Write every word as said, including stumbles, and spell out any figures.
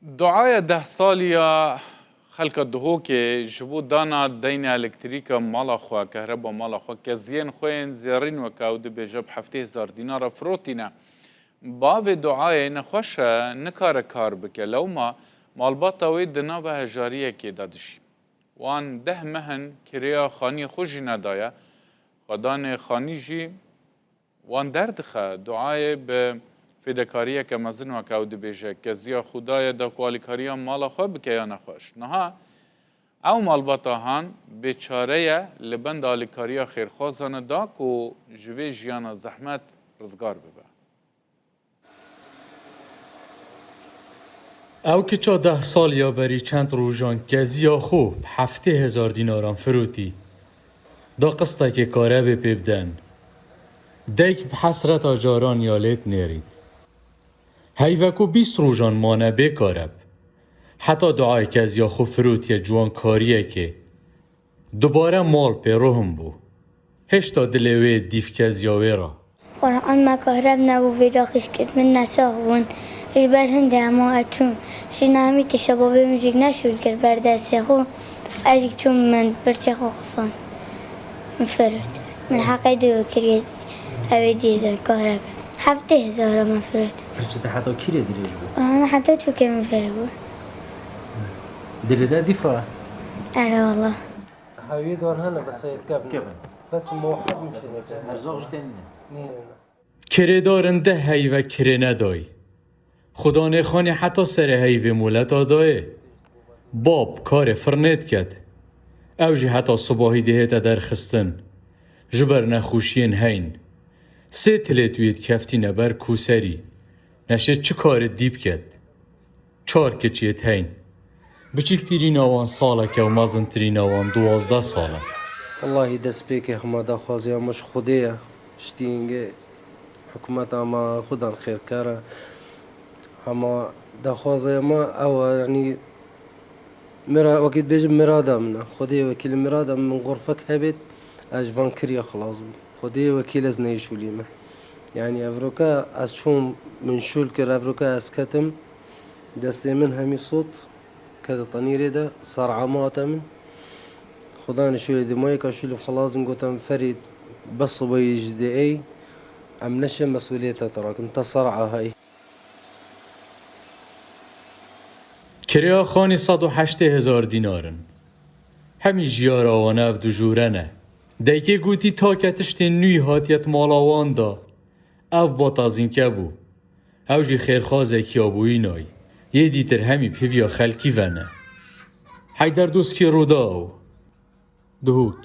Duaya deh salî ya xelka Duhokê ji bo dana deyna elektrîka mala xwe, kehreba mala xwe, keziyên xwe yên zêrîn weke ew dibêje bi heftê hezar dînara firotîne. Bavê Duayê nexweş e, nikare kar bike. Lewma malbata wê di nava hejariyekê de dijî. Wan deh meh in kirêya xaniyê xwe jî nedaye. Xwedanê xanî jî wan derdixe. Duayê bi fêdekariyeke mezin weke ew dibêje, keziya Xuda ye da ku alîkariya mala xwe bike ya nexweş. Niha ew malbata han bêçare ye, li benda alîkariya xêrxwazan e da ku ji vê jiyana zehmet rizgar bibe. Ew kiça deh sal ya berî çend rojan keziya xwe bi heftê hezar dînaran firotî. Da qistekê karebê pê biden. Dayik bi hesreta caran ya lê dinêrît. Heyve ku bîst rojan mane bê kareb. Heta duayê keziya xwe firotiye ciwankariyekê. Dubare mal pê rohim bû. Hêşta dilê wê dîv keziya wê re. Quran me kahreb nebû, vêca xişkit min nesax bûn. Ji ber hindê hema ez çûm. Şîna hemî tişta babê min jî neşûl kir ber destê xwe. Ez jî çûm min birçê xwe xisand. Min firot. Min heqê dû kiriye ew ê dîtin kahreb. Heftê hezara min firot. Pirçe te heta kîrê dirêj bû? Quran heta çûkê min fêr bû. Dilê te dîf re? Ere wallah. Hewî don hene bi Seyid Kevin. Kevin. Bes muwahhid min çêneke. Erzaq jî te nîne. Nîne. Kirêdarin deh heyve kirê nedayî. Xudanê xanî heta serê heyvê moleta dayê. Bab karê firnê diket. Ew jî heta sibahî dihête derxistin. Ji ber nexweşiyên heyn. Sê tilêt wî dikeftîne ber kûserî. Neşê çi karê dî biket. Çar kiçiyê teyn. Biçîktirîna wan saleke û mezintirîna wan duwazdeh sal e. Wellahî destpêkê hema daxwaziya me ji Xwedê ye. Ji tîngê hikûmeta me xudan xêrkar e. Hema daxwaziya me ew e, yanî mira-, wekî dibêjim mirada min e. Xwedê wekîl mirada min, min xurfek hebêt, ez ji van kiriya xilas bûm. Xwedê wekîl ez neyê şûlî me. Yanî evroke ez çûm min şûl kir, evroke ez ketim. Destê min hemî sot kete tenîrê de, ser'a me hate min. Xudan şûlê dimayê ka şûlê xelas in, gotem Ferîd, bes sibayî ji dê ey, em neşe mesûliyete te rakin, te ser'a hey. Kirêya xanî sed û heştê hezar dînar in. Hemî jiyara wan ev du jûre ne. Daykê gotî take tiştên nû hatiye di mala wan de. Ev batazînke bû. Ew jî xêrxwazekî abûyî nayî. Yê dîtir hemî bi hêviya xelkî ve ne. Heyder Doskî, Rûdaw, Duhok.